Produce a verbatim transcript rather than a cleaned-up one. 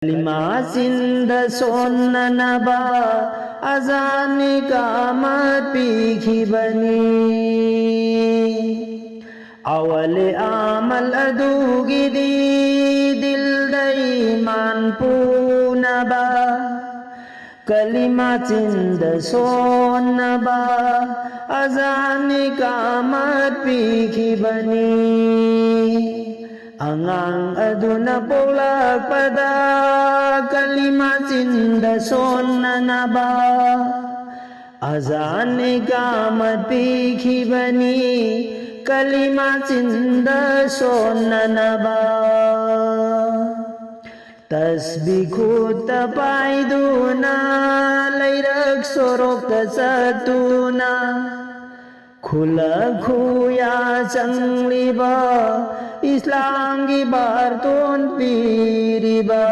ꯀꯂꯤꯃꯥ ꯆꯤꯟꯗ ꯁꯣꯟꯅꯅꯕ ꯑꯖꯥꯟ ꯏꯀꯥꯃꯠ ꯄꯤꯈꯤꯕꯅꯤ꯫ ꯑꯋꯂꯦ ꯑꯃꯜ ꯑꯗꯨꯒꯤꯗꯤ ꯗꯤꯜꯗ ꯏꯃꯥꯟ ꯄꯨꯅꯕ ꯀꯂꯤꯃꯥ ꯆꯤꯟꯗ ꯁꯣꯟꯅꯕ ꯑꯖꯥꯟ ꯏꯀꯥꯃꯠ ꯄꯤꯈꯤꯕꯅꯤ꯫ ꯑꯉꯥꯡ ꯑꯗꯨꯅ ꯄꯣꯛꯂꯛꯄꯗ ꯀꯂꯤꯃꯥ ꯆꯤꯟꯗ ꯁꯣꯟꯅꯅꯕ ꯑꯖꯥꯟ ꯏꯀꯥꯃꯠ ꯄꯤꯈꯤꯕꯅꯤ꯫ ꯀꯂꯤꯃꯥ ꯆꯤꯟꯗ ꯁꯣꯟꯅꯅꯕ ꯇꯁꯕꯤ ꯈꯨꯠꯇ ꯄꯥꯏꯗꯨꯅ ꯂꯩꯔꯛ ꯁꯣꯔꯣꯛꯇ ꯆꯠꯇꯨꯅ ꯈꯨꯂꯛ ꯈꯨꯌꯥ ꯆꯪꯂꯤꯕ ꯏꯁꯂꯥꯝꯒꯤ ꯕꯥꯔꯇꯣꯟ ꯄꯤꯔꯤꯕ